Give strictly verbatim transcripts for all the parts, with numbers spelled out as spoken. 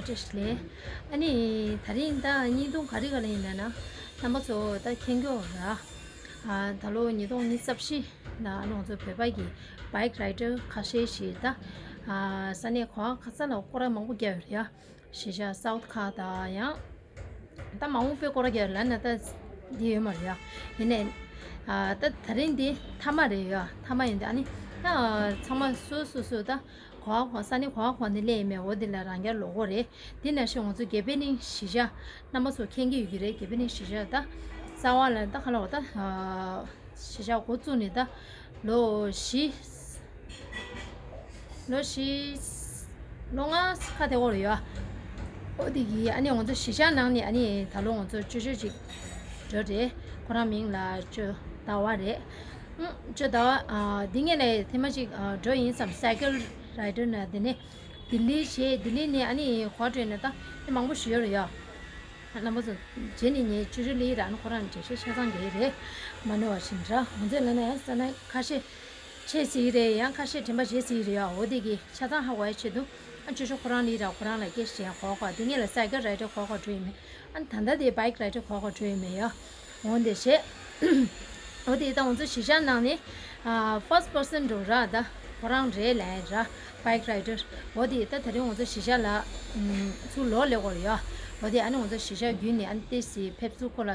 བཀྲ་ཤིས་བདེ་ལེགས། ཨ་ནི་ད་རིང་ད་བརྙན་ཐུང་ག་རེ་ག་རེ་ཡིན་ན་ན། རྣམ་པ་ཚོ་ད་མཁྱེན་གྱི་ཡོད་རེད། ཨ་ད་ལོ་ཉིས་སྟོང་ཉི་ཤུ་རྩ་བཞི་ལ་ཨ་ནི་ང་ཚོ་བོད་པ་གི་བྷའིག་རའི་ཌར་ཁ་ཤས་ཤིག་ད་ཨ་ས་གནས་གོ་ཁ་ས་ལ་སྐོར་ར་མང་པོ་བརྒྱབ་ཡོད་རེད་ཡ། གཞིས་ཆགས་སའུ་ཐི་ཁ་དང་ཡང་། ད་མ་འོངས་པའི་སྐོར་ར་རྒྱག་ལ་ན་ད་འདི་ཡོད་མ་རེད་ཡ། ཡིན་ནའི་ཨ་ད་ད་རིང་འདི་མཐའ་མ་རེད་ཡ། མཐའ་མ་ཡིན་དུས་ཨ་ནི་ད་ཚང་མ་སོ་སོ་སོ་ད་གོ་བ་གོ་ས་ནི་གོ་བ་གོ་ནི་སླེབས་ཡིན་མེད། འོ་འདི་ལ་རང་རྒྱལ་ལོ་གོ་རེད། འདི་ན་ཤི་ང་ཚོ་དགེ་འཕེལ་གླིང་གཞིས་ཆགས་རྣམ་པ་ཚོ་མཁྱེན་གྱི་ཡོད་ཀྱི་རེད། དགེ་འཕེལ་གླིང་གཞིས་ཆགས་ད་རྩ་བ་ལ་ད་ག་ལ་འོ་ད་གཞིས་ཆགས་འགོ་བཙུགས་ནས་ད་ལོ་བཞི། ལོ་བཞི། ལོ་ལྔ་ཁ་དེ་འོར་ཡོད། ཨོ་དེ་གི་ཨ་ནི་ང་ཚོ་གཞིས་ཆགས་ནང་ནས་ཨ་ནི་ད་ལོ་ང་ཚོ་བཅུ་བཅུ་ཅིག་འགྲོ་རེད། ཁོ་རང་མིང་ལ་ཅོ་ཟླ་བ་རེད། ཨུམ་ཅོ་ཟླ་བ་ཨ་འདི་ངེད་ལ་ཐེངས་མ་ཅིག་ཨ་འགྲོ་ཡིན་བསམ། སའི་ཀལ་རའི་ཌར་ན་དེ་ནས་ལྡི་ལི་བྱས། ལྡི་ལི་ནས་ཨ་ནི་གོ་བ་འགྲོ་ཡིན་ན་ད་མི་མང་པོ་ཞིག་ཡོད་རེད་ཡ། རྣམ་པ་ཚོ། རྗེས་ནས་ངས་བཅུ་བཅུ་ལི་ར་ཨ་ནི་ཁོ་རང་འགྲེལ་བཤད་ཆ་ཚང་རྒྱག་གི་རེད། མ་ནོར་བ་བཞིན་ར། འོ་ཚོད་ལ་ན་ཡང་ས་ན་ཁ་ཤས་ཆད་སྲིད་རེད། ཡང་ཁ་ཤས་དྲན་པ་བརྗེད་སྲིད་རེད་ཡ། འོ་དེ་གི་ཆ་ཚང་ཧ་གོ་ཡ་ཆེད་དུ་ཨ་བཅུ་བཅུ་ཁོ་རང་ལི་ར་ཁོ་རང་ལ་སྐད་ཆ་བཤད་གོ་གོ། དེ་ངེད་ལ་སའི་ཀལ་རའི་ཌར་གོ་གོ་འགྲོ་ཡིན་མེད། ཨ་ད་ལྟ་དེ་བྷའིག་རའི་ཌར་གོ་གོ་འགྲོ་ཡིན་མེད་ཡ། འོ་འདི་བྱས། འོ་དེ་ད་ང་ཚོ་གཞིས་ཆགས་ནང་ནས་ཨ་first person འགྲོ་ར་ད་ཁོ་རང་རེད་ལབ་ར། བྷའིག་རའི་ཌར། འོ་དེ་ད་དེ་རིང་ང་ཚོ་གཞིས་ཆགས་ལ་ཨུམ་ཚུར་ལོག་སླེབས་ཀྱི་ཡོད་ཡ། འོ་དེ་ཨ་ནི་ང་ཚོ་གཞིས་ཆགས་བརྒྱུད་ནས་ཨ་ནི་ཏོག་ཙམ་ཕེབས་བསུ་ཁོ་ལ་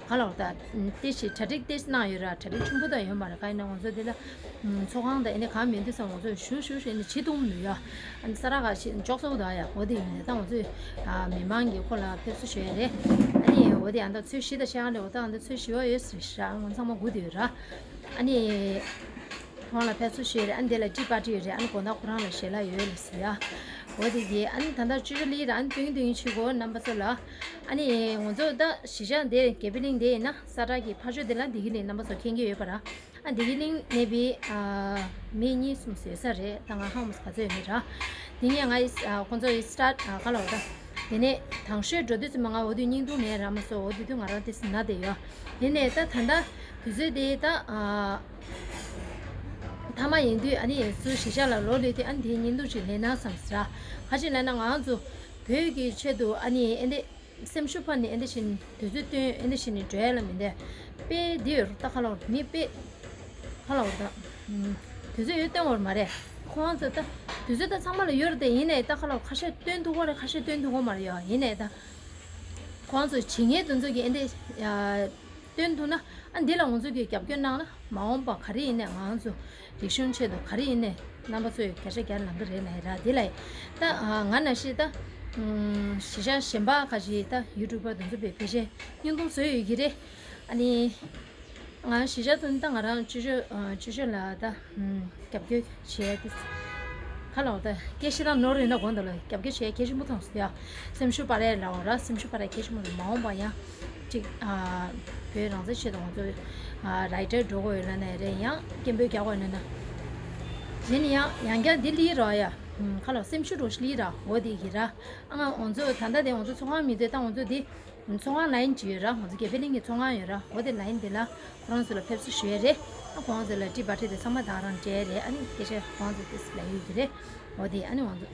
ག་ལ་འོ་ད་ཏོག་ཙམ་གྲ་སྒྲིག་ཏོག་ཙམ་གནང་ཡོད་ར། གྲ་སྒྲིག་ཆེན་པོ་ད་ཡོད་མ་རེད། ག་ཡིན་ན་ང་ཚོ་དེ་ལ་ཨུམ་ཚོགས་ཁང་དང་ཨ་ནི་གང་མིན་འདུག་བསམ། ང་ཚོ་ཞུ་ཞུ་ཞུ་ཨ་ནི་བྱེད་ཐུབ་མི་འདུག་ཡ། ཨ་ནི་ས་ར་ག་ཞིག་ཅོག་ཙེ་ད་ཡ། འོ་དེ་ཡིན་ནས་ད་ང་ཚོས་ཨ་མི་མང་གིས་ཁོ་ལ་ཕེབས་བསུ་ཞུ་ཡ་རེད། ཨ་ནི་འོ་དེ་ཨ་ད་ཚོས་གཞི་ད་ཤ་ལེ་འོ་ད་ཨ་ད་ཚོས་ཞི་བ་ཡོད་ཟེར་ཤག་ང་ཚང་མ་སྒུག་བསྡད་ཡོད་ར། ཨ་ནི། ཁོང་ལ་ཕེབས་བསུ་ཞུས་རེད། ཨ་ནི་དེ་ལ་ཏི་པར་ཊི་ཡོད་རེད། ཨ་ནི་དགོང་དག་ཁོ་རང་ལ་ཞལ་ལག་ཡོད་ལ་ཟེར་ཡ། འོ་དེ་དེ་ཨ་ནི་ད་ལྟ་བཅུ་བཅུ་ལི་ར་ཨ་ནི་སྟོན་གྱི་སྟོན་གྱི་བྱེད་དགོས། རྣམ་པ་ཚོ་ལ་ཨ་ནི་ང་ཚོ་ད་གཞིས་ཆགས་འདི་དགེ་འཕེལ་གླིང་འདི་ཡིན་ན་ས་ཁྲ་གི་ཕར་ཕྱོགས་འདི་ལ་བདེ་སྐྱིད་གླིང་རྣམ་པ་ཚོ་མཁྱེན་གྱི་ཡོད་པ་ར། ཨ་བདེ་སྐྱིད་གླིང་ནས་བི་ཨ་མི་གཉིས་གསུམ་ཟོས་ས་རེད། ད་ང་ཧང་མོ་ག་ཚོད་ཡོད་མེད་ར། དེ་ནས་ང་ཡི་ཨ་ཁོང་ཚོ་ཡི་སི་ཊར་ཊི་ཨ་ག་ལ་འོ་ད། དེ་ནས་དང་ཤོས་འགྲོ་དུས་ཙམ་པ་ང་འོ་དུས་བརྙན་ཐུང་ནས་ར་མ་སོ། འོ་དུས་དུས་ང་རང་དེ་སི་ན་དེ་ཡོད། དེ་ནས་ད་ད་ལྟ་དུས་ཚོད་དེ་ད་ཨ། མཐའ་མ་ཡིན་དུས་ཨ་ནི་སུ་གཞིས་ཆགས་ལ་ལོག་སླེབས་དུས་ཨ་ནི་དེའི་བརྙན་ཐུང་ཅིག་ལེན་ན་བསམ་ཟེར། ག་ཅི་ལབ་ན་ང་ཚོ་བོད་ཀྱི་ཆེད་དུ་ཨ་ནི་ཨེ་འདི་སེམས་ཤུགས་འཕར་ནས་ཨེ་འདི་བཞིན་དུས་ཚོད་བཏོན་ཨེ་འདི་བཞིན་ནས་འགྲོ་ཡ་ལ་མི་འདས། དཔེ་འདི་ཡོད་རུ་ད་ག་ལ་བར་མི་དཔེ་ག་ལ་བར་ད། དུས་ཚོད་ཡོད་བཏོན་བར་མ་རེད། ཁོང་ཚོ་ད་དུས་ཚོད་ད་ཚང་མ་ལ་ཡོད་རེད་དེ། ཡིན་ནའི་ད་ག་ལ་བར་ཁ་ཤས་བཏོན་ཐུབ་གོ་རེད། ཁ་ཤས་བཏོན་ཐུབ་གོ་མ་རེད་ཡ། ཡིན་ནའི་ད་ཁོང་ཚོ་བྱེད་མཁན་དེ་ཚོ་གི་ཨེ་འདི་ཡ། སྟོན་ཐུབ་ན་ཨ་འདི་ལ་ང་ཚོ་གིས་རྒྱབ་སྐྱོར་གནང་ན་མ་འོངས་པ་ག་རེ་ཡིན་ནའི་ང་ཚོ་རིག་གཞུང་ཆེད་དུ་ག་རེ་ཡིན་ནའི་རྣམ་པ་ཚོས་བརྒྱ་ཆ་བརྒྱ་ལང་གི་རེད་ལབ་ཡ་ར། འདི་ལ་ད་ང་ནང་བཞིན་ད་གཞིས་ཆགས་གཞན་པ་ཁ་ཅིག་ད་ཡུ་ཊུབ་པ་དེ་ཚོ་དཔེ་ཕལ་ཆེར་བརྙན་ཐུང་བཟོས་ཡོད་ཀྱི་རེད། ཨ་ནི་ང་གཞིས་ཆགས་དུ་ད་ང་རང་ཅོ་ཅོ་ཅོ་ཅོ་ལ་ད་རྒྱབ་སྐྱོར་བྱས་ཏེ། ཁ་ལོ་ད་སྐད་ཆ་དང་ནོར་ཡོད་ན་དགོངས་དག་ལ་རྒྱབ་སྐྱོར་བྱས་གལ་ཆེན་པོ་མཐོང་སོང་ཡ། སེམས་ཤུགས་སྤར་ཡ་ལ་འོ་ར། སེམས་ཤུགས་སྤར་ཡ་གལ་ཆེན་པོ་རེད། མ་འོངས་པ་ཡང་ཅིག་ཨ་བོད་རང་བཙན་ཆེད་དུ་ང་ཚོ་ཨ་རའི་ཊར་འགྲོ་དགོས་ཡོད་ན་ནའི་རེད། ཡང་སྐད་འབོད་རྒྱག་དགོས་ཡོད་ན་ན། གཞན་ཡང་ཡང་བསྐྱར་འདི་ལི་ར་ཡ། ཁ་ལོ་སེམས་ཤུགས་རོ་ཞིག་ལི་ར་འོ་དེ་གི་ར། ཨ་ང་ང་ཚོ་ད་ལྟ་དེ་ང་ཚོ་ཚོགས་ཁང་མི་འདུག་ད་ང་ཚོ་འདི། ཚོང་ཁང་ལའིན་ཅིག་ཡོད་ར། ང་ཚོ་དགེ་འཕེལ་གླིང་གི་ཚོང་ཁང་ཡོད་ར། འོ་དེ་ལའིན་དེ་ལ་ཁོ་རང་ཚོ་ལ་ཕེབས་བསུ་ཞུ་ཡ་རེད། ཨ་ཁོ་རང་ཚོ་ལ་ཊི་བ་ཊི་དེ་ཚང་མ་དང་རང་སྤྲད་རེད། ཨ་ནི་སྐད་ཆ་ཁོ་རང་ཚོ་ཏིས་ལ་ཡོད་ཀྱི་རེད། འོ་དེ་ཨ་ནི་ང་ཚོ་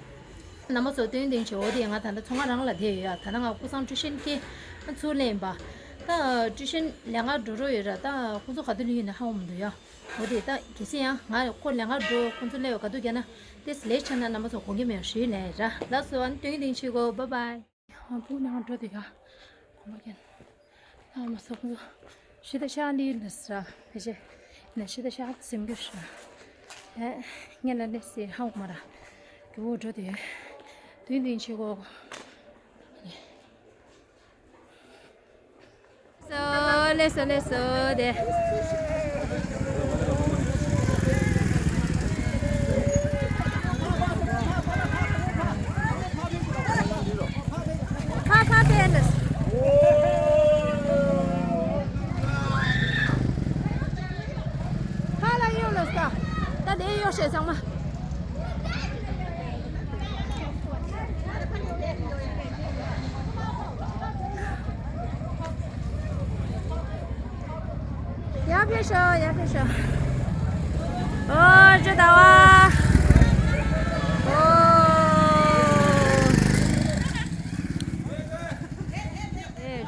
རྣམ་པ་ཚོ་སྟོན་སྟོན་བྱེད། འོ་དེ་ང་ད་ལྟ་ཚོང་ཁང་རང་ལ་བསྡད་ཡོད་ཡ། ད་ལྟ་ང་སྐུ་སང་ཀྲུའུ་ཤན་སྐྱེལ་ཨ་ཚུར་ལེན་པ། ད་ཀྲུའུ་ཤན་ལས་ཀ་འགྲོ་འགྲོ་ཡོད་ར། ད་ཁོ་ཚོ་ག་དུས་ལུས་ཡོད་ན་ཧ་གོ་མི་འདུག་ཡ། འོ་དེ་ད་གལ་སྲིད་ཡང་ང་ཁོ་ལས་ཀ་འགྲོ་ཁོ་ཚོ་སླེབས་ཡོད་ག་དུས་རྒྱ་ན་ཏིས་ལེ་ཆ་ན་རྣམ་པ་ཚོ་དགོངས་ཀྱི་མེད་ཞུས་ལེན་ར། ལགས་སོ། ཨ་ནི་སྟོན་སྟོན་བྱེད་གོ། བྷའི་བྷའི། ཨ་བུ་ནང་འགྲོ་དེ་ག་གོམ་པ་ཀྱན། ཨ་མ་སོག་པོ་ཤི་ད་ཤ་ལི་ནི་སྲ་ཕེ་ཤེ་ན་ཤི་ད་ཤ་སེམས་རྒྱུ་ཤ་ཨེ་ངེ་ལ་ནི་སི་ཧའུ་མ་ར་གི་བོ་འགྲོ་དེ་དུས་དུས་ཆི་གོ། སོ་ལེ་སོ་ལེ་སོ་དེ། ཁ་ཁ་དེ་ནི། ཁ་ལ་ཡོད་ལ་ས། ད་དེ་ཡོད་ཤེས་ཚང་མ། ཡར་ཕེབས་ཤོག་ཡར་ཕེབས་ཤོག་ཨོ་ཅོ་ཟླ་བ། ཨོ།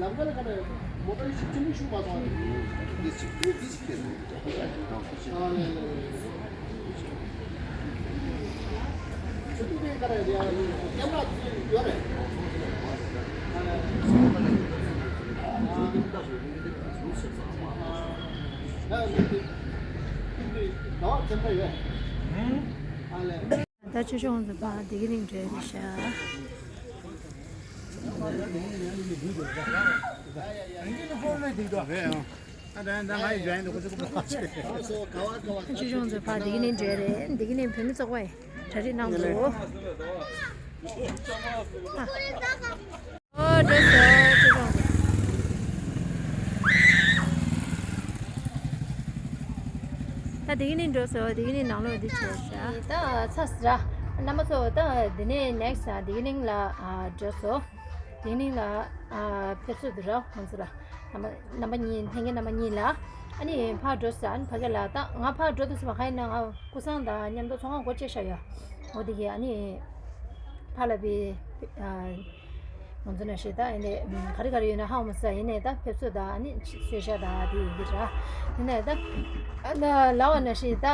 ལམ་ཁ་ལ་ཁ་ནས་མོ་ཊ་ཞིག་ཆེན་པོ་ཞིག་མ་སོང་། འདི་ཅིག་འདི་ཅིག་ཁྱེར། ཨ་ལེ་ལེ་ལེ། ཆུ་ཚོད་དེ་ཁ་ནས་ཡ་སྐྱེམས་ལ་ཡོད་རེད། ཨ་ལེ། ད་འདི་འདི་ཟླ་བ་ཆེན་པོ་ཡོད། ཨ་ལེ། ད་ཆོས་སྐྱོང་ཚོ་ཕར་བདེ་སྐྱིད་གླིང་འགྲོ་ཡི་རེད་ཤག་ཆོས་སྐྱོང་ཚོ་ཕར་བདེ་སྐྱིད་གླིང་འགྲོ་ཡི་རེད། བདེ་སྐྱིད་གླིང་བོད་མི་ཚོགས་པས་གྲ་སྒྲིག་གནང་འདུག་ཨ། ཨོ་འགྲོ་སོང་། ཆོས་སྐྱོང་ཚོ། ད་བདེ་སྐྱིད་གླིང་འགྲོ་སོང་། བདེ་སྐྱིད་གླིང་ནང་ལོགས་འདི་བྱས་ཤག་ད་ཚར་ཟིན་ར། རྣམ་པ་ཚོ་ད་འདི་ནས་ནེག་སི་ཊི་བདེ་སྐྱིད་གླིང་ལ་ཨ་འགྲོ་སོང་། དེ་ནི་ལ་ཨ་ཕེབས་བསུ་འདུག་ར། ཁོང་ཚོ་ལ་རྣམ་པ་རྣམ་པ་གཉིས་ལྷན་རྒྱས་རྣམ་པ་གཉིས་ལ། ཨ་ནི་ཕར་འགྲོ་ཟེར། ཨ་ནི་ཕ་གི་ལ་ད་ང་ཕར་འགྲོ་དུས་ཙམ་པ་ག་ཡིན་ན་ང་སྐུ་སྲུང་དང་མཉམ་དུ་ཚོང་ཁང་སྒོ་ཕྱེ་བཞག་ཡོད། འོ་དེ་གི་ཨ་ནི་ཕར་ལ་བི་ཨ་ང་ཚོ་ན་ཤེས་ད་ཨ་ནི་ག་རེ་ག་རེ་ཡོད་ན་ཧ་གོ་མ་སོང་། ཡིན་ནའི་ད་ཕེབས་བསུ་དང་ཨ་ནི་གསོལ་ཇ་དང་དེ་ཡོད་ཀྱི་ར། ཡིན་ནའི་ད་ཨ་ད་ལབ་པ་ན་ཤེས་ད་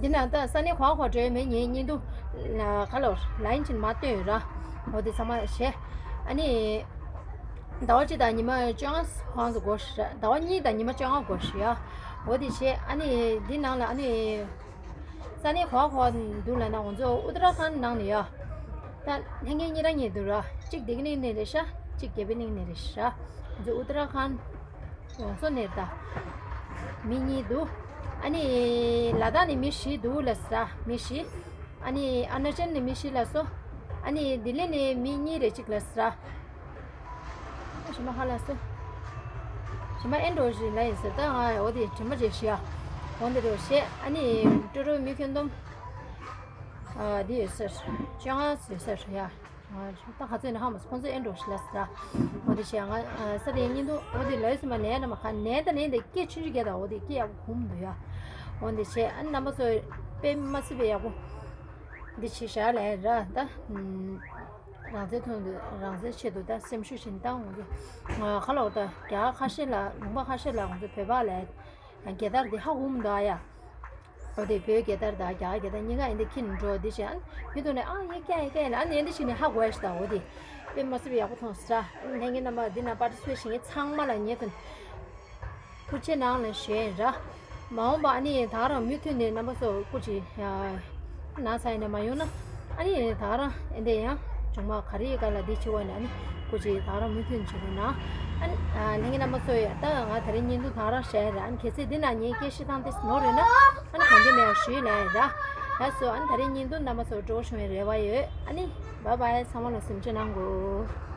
འདི་ན་ད་ས་གནས་ག་པར་འགྲོ་ཡོད་མེད་ངའི་བརྙན་ཐུང་ལ་ག་ལོར་ལ་ཡིན་ཕྱིན་མ་སྟོན་ཡོད་ར། འོ་དེ་ཚང་མ་བྱས། ཨ་ནི་ཟླ་བ་གཅིག་དང་ཉི་མ་བཅོ་ལྔ་གོང་དུ་འགོར་ཤག་ཟླ་བ་གཉིས་དང་ཉི་མ་བཅོ་ལྔ་འགོར་ཤག་ཡ། འོ་དེ་བྱས། ཨ་ནི་འདི་ནང་ལ་ཨ་ནི་ས་གནས་ག་པར་འདུག་ལབ་ན་ང་ཚོ་ཨུ་ཏ་ར་ཁཱན་ནང་ནས་ཡ། ད་ལྷན་རྒྱས་གཉིས་རང་གཉིས་འདུག་ར། གཅིག་བདེ་སྐྱིད་གླིང་ནས་རེད་ཤག་གཅིག་རྒྱལ་པོའི་གླིང་ནས་རེད་ཤག་ང་ཚོ་ཨུ་ཏ་ར་ཁཱན་ཡོངས་རྫོགས་ནས་ད་མི་གཉིས་འདུག་ཨ་ནི་ལ་དྭགས་ནས་མི་བཞི་འདུག་ལབ་ས། མི་བཞི། ཨ་ནི་ཨ་ན་ཅན་ནས་མི་བཞི་ལབ་སོང་། ཨ་ནི་ལྡི་ལི་ནས་མི་གཉིས་རེ་གཅིག་ལབ་ས། ཨ་ཞི་མ་ཧ་ལབ་སོང་། ཞི་མ་ཨེ་འགྲོ་བཞིན་ལ་ཡིན་ཟེར། ད་ང་འོ་དེ་དྲི་མ་རེ་ཞིག་ཡ། འོ་འདི་རེ་བཤད། ཨ་ནི་ཀྲོ་ཀྲོ་མི་ཁྱོན་བསྡོམས་ཨ་འདི་ཡོད་ཟེར། བཅོ་ལྔ་ཟེར་ཟེར་ཡ། ང་ད་ག་ཚོད་ནས་ཧ་མ་སོང་། ཁོང་ཚོས་ཨེ་འགྲོ་ཞིག་ལ་ཟེར། འོ་དེ་བྱས། ང་ས་དེ་བརྙན་ཐུང་འོ་དེ་ལོས་སེ་མ་ནས་ན་མ་ཁ་ནས་ད་ནས་དེ་སྐད་ཆུང་ཆུང་བརྒྱབ་ད། འོ་དེ་སྐད་ཡག་པོ་གོ་མི་འདུག་ཡ། འོ་དེ་བྱས། ཨ་ནི་རྣམ་པ་ཚོས་དཔེ་མ་སྲིད་པའི་ཡག་པོ་འདི་བྱས་བཞག་ལས་ར། ད་རང་བཙན་ཐོག་ཏུ་རང་བཙན་ཆེད་དུ་ད་སེམས་ཤུགས་བྱིན་ད། འོ་དེ་ང་ཁ་ལོ་ད་རྒྱ་གར་ཁ་ཤས་ལ་ལུང་པ་ཁ་ཤས་ལ་ང་ཚོ་བོད་པ་ལ་རྒྱལ་དར་དེ་ཧ་གོ་མི་འདུག་ཡ། འོ་དེ་བོད་རྒྱལ་དར་དང་རྒྱ་གར་རྒྱལ་དར་གཉིས་ཀ་ཨེ་འདི་འཁྱེར་ནས་འགྲོ་བ་འདི་བྱས། ཨ་ནི་མི་འདུག་ནས་ཨ་ཡེ་སྐྱ་ཡེ་སྐྱ་ཡེ་ལ། ཨ་ནི་ཨེ་འདི་བྱས་ནས་ཧ་གོ་ཡ་ཞིག་ད། འོ་དེ་དཔེ་མ་སྲིད་པའི་ཡག་པོ་མཐོང་སོང་ར། ཨ་ནི་ལྷན་རྒྱས་རྣམ་པ་འདི་ན་པར་ཊི་སི་པེཊ་བྱེད་མཁན་ཚང་མ་ལ་ངས་ཐུགས་ཐུགས་རྗེ་གནང་ལ་ཞུ་ཡིན་ར། མ་འོངས་པ་ཨ་ནི་ད་ག་རང་མུ་མཐུད་ནས་རྣམ་པ་ཚོ་སྐུ་མཁྱེན་ཡ། ན་ཚ་ཡིན་ན་མ་ཡོང་ན། ཨ་ནི་ད་ག་རང་ཨེ་འདི་ཡང་བྱུང་མ་ག་རེ་ཡི་ག་ལ་འདི་བྱེད་དགོས་ན། ཨ་ནི་སྐུ་མཁྱེན་ད་ག་རང་མུ་མཐུད་བྱེད་རོགས་གནང་། ཨ་ནི་ལྷན་རྒྱས་རྣམ་པ་ཚོ་ཡ། ད་ང་ད་རིང་བརྙན་ཐུང་ད་ག་རང་བཤད་ཡ་རེད། ཨ་ནི་གལ་སྲིད་འདི་ན་ངའི་སྐད་བཤད་སྟངས་དེ་ནོར་ཡོད་ན་ཨ་ནི་གང་འདྲ་མེད་པ་ཞུས་ལ་ཡ་ར། ལགས་སོ། ཨ་ནི་ད་རིང་བརྙན་ཐུང་རྣམ་པ་ཚོ་སྤྲོ་པོ་བྱུང་བའི་རེ་བ་ཡོད། ཨ་ནི་བཱའི་བཱའི། ཚང་མ་ལ་གཟིམ་འཇག་གནང་དགོས།